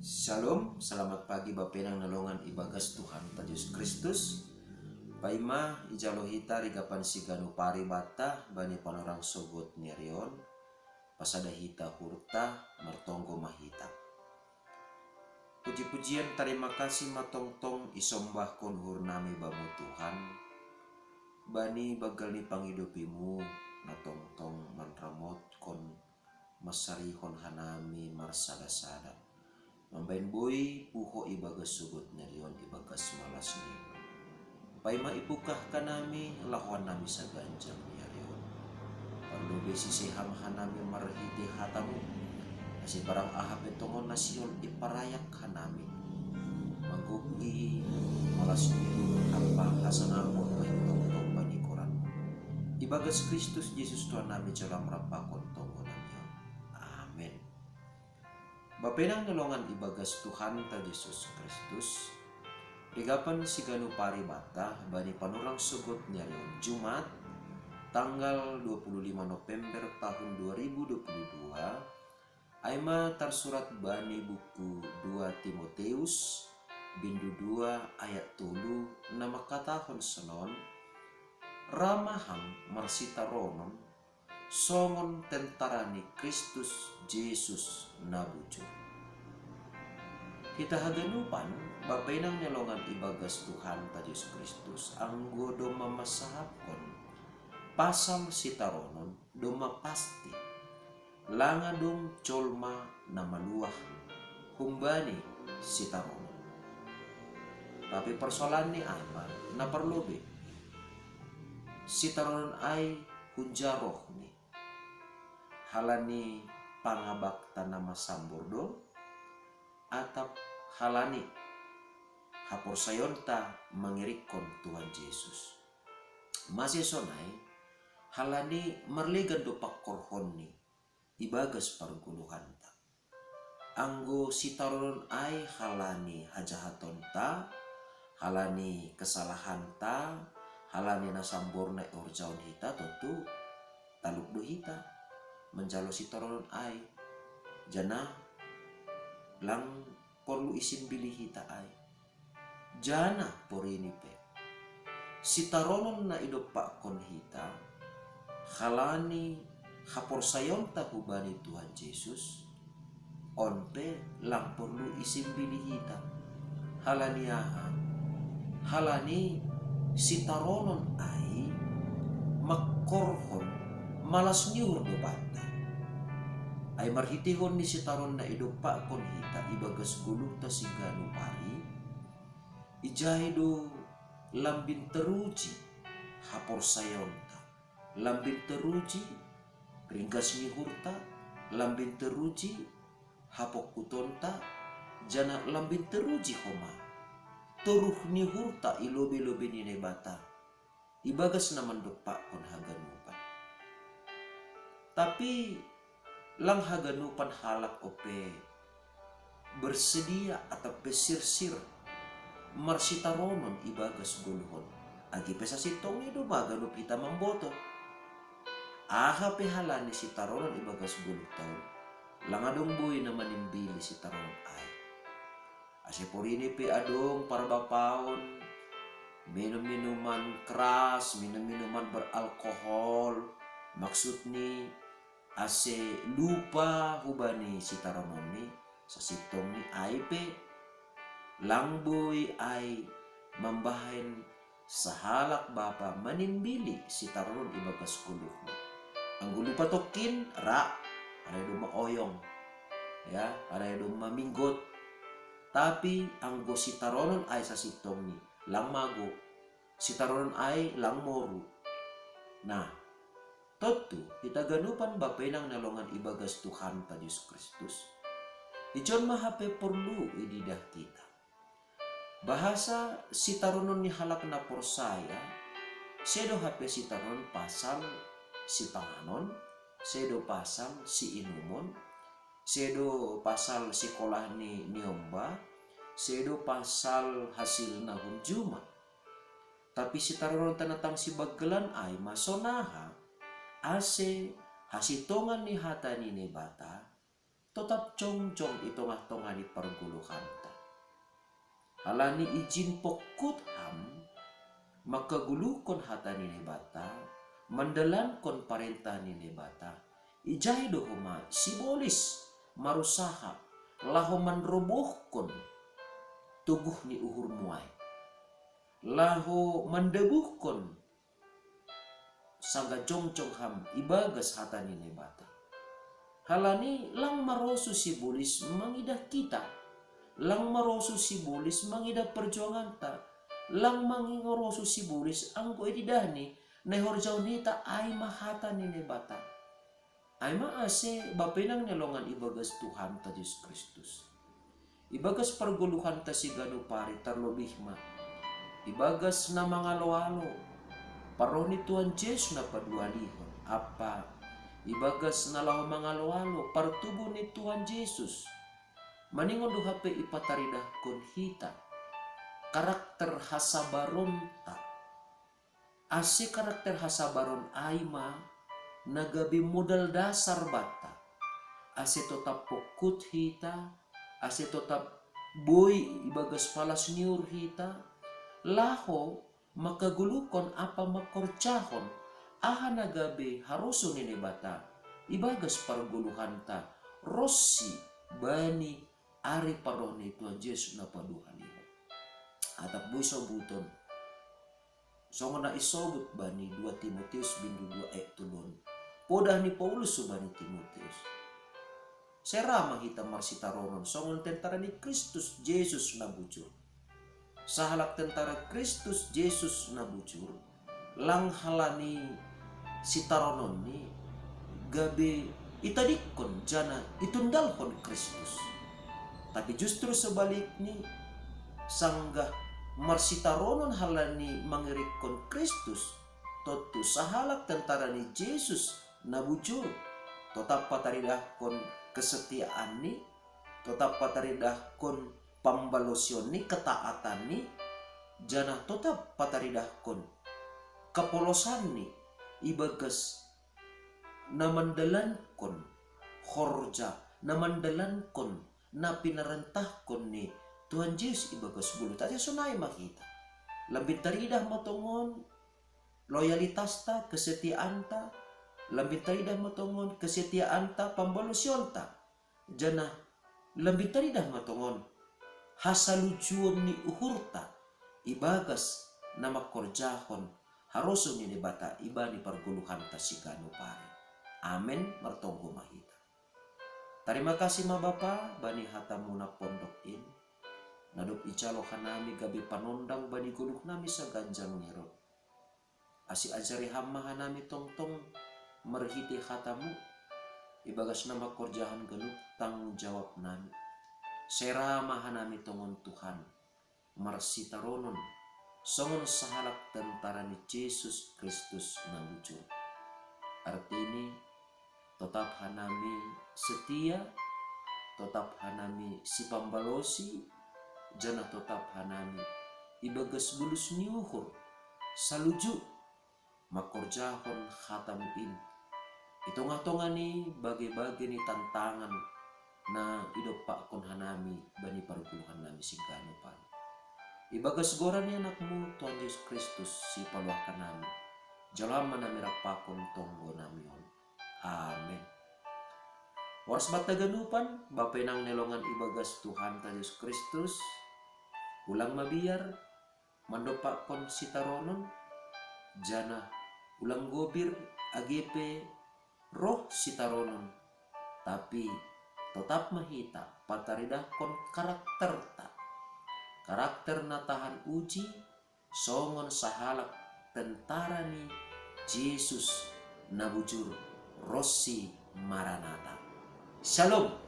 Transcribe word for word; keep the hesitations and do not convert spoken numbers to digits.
Shalom, selamat pagi Bapenang na longan ibagas Tuhan ta Jesus Kristus. Paima ijalo hita rigapan siganu paribata bani panorang sogot ni arion, pasada hita hurta martonggo mahita. Puji-pujian tarima kasih matongtong isombahkon hurnami bamu Tuhan, bani bagal ni pangidopimu na tongtong manramotkon masarihon hanami marsada-sada. Mambaen boi puho ibagas sogot ni arion ibagas malas ni. Paima ipukah kanami lahoan nami saganjang ni arion. Parlobe siseham hanami marhite hatamu. Nasi barang aha pe tongon nasihol iparayak hanami. Manggoki malas ni apa hasanapon pain tongtong bani koran. Ibagas Kristus Jesus Tuhan nami jolam rapakon tonggo nami. Amen. Bapenang na longan ibagas Tuhan ta Jesus Kristus. Rigapan siganu paribata bani panorang sogot ni arion Jumat tanggal dua puluh lima November tahun dua ribu dua puluh dua. Aima tarsurat bani buku dua Timoteus bindu dua ayat tolu na mangkatahon sonon, ramaham marsitaronon songon tentara ni Kristus Jesus na bujur. Hita haganupan, Bapenang na longan ibagas Tuhan ta Jesus Kristus, anggo domma mansahapkon pasal sitaronon domma pasti. Lang adong jolma na maluah humbani sitaronon. Tapi persoalan ni ai ma na parlobe. Sitaronon ai hunja rohni. Halani pangabakta na masambor do, atap halani haporsayaonta mangirikkon Tuhan Jesus. Mase sonai, halani marlegan do pangkorhonni ibagas pargoluhanta. Anggo sitaronon ai halani hajahatonta, halani kesalahanta, halani na samborna ihorjahon hita, tontu taluk do hita manjalo sitaronon ai. Janah lang porlu isimbili hita ai. Janah porini pe, sitaronon na idompakkon hita halani haporsayaonta hubani Tuhan Jesus, on pe lang porlu isimbili hita. Halani aha? Halani sitaronon ai mangkorhon malas ni uhur do banta. Ai marhitehon ni sitaronon na idompakkon hita ibagas goluhta siganup ari, ijai do lambin teruji haporsayaonta, lambin teruji ringgas ni uhurta, lambin teruji hapongkutonta, janah lambin teruji homa toruh ni uhurta i lobe-lobe ni Naibata ibagas na mandompakkon haganupan. Tapi lang haganupan halak ope bersedia atap pe sirsir marsitaronon ibagas goluh on. Age pe sasintongni do ma ganup hita mamboto. Aha pe halani sitaronon ibagas goluhta on, lang adong boi na manimbili sitaronon ai. Ase porini pe adong parbapaon, minum-minuman keras, minum-minuman beralkohol, maksudni ase lupa hubani sitarononni, sasintongni ai pe lang boi ai mambahen sahalak bapa manimbili sitaronon ibagas goluhna. Anggo lupa tongkin, ra, alai domma oyong, ya, alai domma minggot. Tapi anggo sitaronon ai sasintongni, lang mago, sitaronon ai lang moru. Nah, tontu hita ganupan bapenang na longan ibagas Tuhanta Jesus Kristus, ijon ma hape porlu ididah hita. Bahasa sitaronon ni halak na porsaya, sedo hape sitaronon pasal sipanganon, sedo pasal siinumon, sedo pasal sikolah ni niomba, sedo pasal hasilna hunjuma. Tapi sitarononta na tang sibanggelan ai ma sonaha, ase hasintongan ni hata ni Naibata totap jongjong i tongah-tongah ni pargoluhanta. Halani ijin pokkut ham, mangkagoluhkon hata ni Naibata, mandalankon parentah ni Naibata, ijai do homa sibolis marusaha laho manrobohkon toguh ni uhurmu ai, laho mandabuhkon sanggah jongjong ham ibagas hata ni Naibata. Halani lang marosu sibolis mangidah hita, lang marosu sibolis mangidah parjuanganta, lang marosu sibolis anggo ididahni na ihorjahon hita ai ma hata ni Naibata. Ai ma ase bapa inang ni longan ibagas Tuhanta Jesus Kristus, ibagas pargoluhanta siganup ari, tarlobih ma ibagas na mangalo-alo parroh ni Tuhan Jesus na paduahalihon, ampa ibagas na laho mangalo-alo partubu ni Tuhan Jesus. Maningon do hape ipataridahkon hita karakter hasabaronta. Ase karakter hasabaron ai ma na gabe modal dasar banta, ase totap pokkut hita, ase totap boi ibagas palas ni uhur hita, laho mangkagoluhkon ampa mangkorjahon aha na gabe harosuh ni Naibata ibagas pargoluhanta ronsi bani ari parroh ni Tuhan Jesus na paduahalihon. Atap boi sobuton, songon na isobut bani dua Timotius bindu dua ayat tolu on, podah ni Paulus hubani Timotius: Sai ra ma hita marsitaronon songon tentara ni Kristus Jesus na bujur. Sahalak tentara Kristus Jesus na bujur, lang halani sitarononni gabe itadingkon janah itundalhon Kristus. Tapi justru sebalikni, sanggah marsitaronon halani mangiringkon Kristus, tontu sahalak tentara ni Jesus na bujur totap pataridahkon kesetiaanni, totap pataridahkon pambalosionni, ketaatanni, janah totap pataridahkon kapolosanni ibagas na mandalankon horja, na mandalankon na pinarentahkon ni Tuhan Jesus ibagas goluhta. Ate sonai ma hita. Lambin taridah ma tongon loyalitasta, kesetiaanta, lambin taridah ma tongon kesetiaanta, pambalosionta, janah lambin taridah ma tongon hasalujuon ni uhurta ibagas na mangkorjahon harosuh ni Naibata ibani pargoluhanta siganup ari. Amen. Martonggo ma hita. Tarima kasih ma Bapa bani hatamu na pondok in, na dob ijalo hanami gabe panondang bani goluhnami saganjang ni ari on. Asi ajari Ham ma hanami tongtong marhitei hatamu, ibagas na mangkorjahon ganup tanggung jawabnami. Sai ra ma hanami tongon Tuhan marsitaronon songon sahalak tentara ni Jesus Kristus na bujur. Artini, totap hanami setia, totap hanami sipambalosi, janah totap hanami ibagas bulus ni uhur saluju mangkorjahon hatamu in i tongah-tongah ni bage-bage ni tantangan na idompakkon hanami bani pargoluhannami siganup ari. Ibagas goran ni Anakmu Tuhan Jesus Kristus, Sipaluah hanami, jalo Ham ma nami rap pakon tonggonami on. Amen. Horas banta ganupan, bapa inang ni longan ibagas Tuhanta Jesus Kristus, ulang mabiar mandompakkon sitaronon, janah ulang gobir age pe roh sitaronon, tapi totap ma hita pataridahkon karakterta, karakter na tahan uji, songon sahalak tentara ni Jesus na bujur ronsi Maranata. Shalom.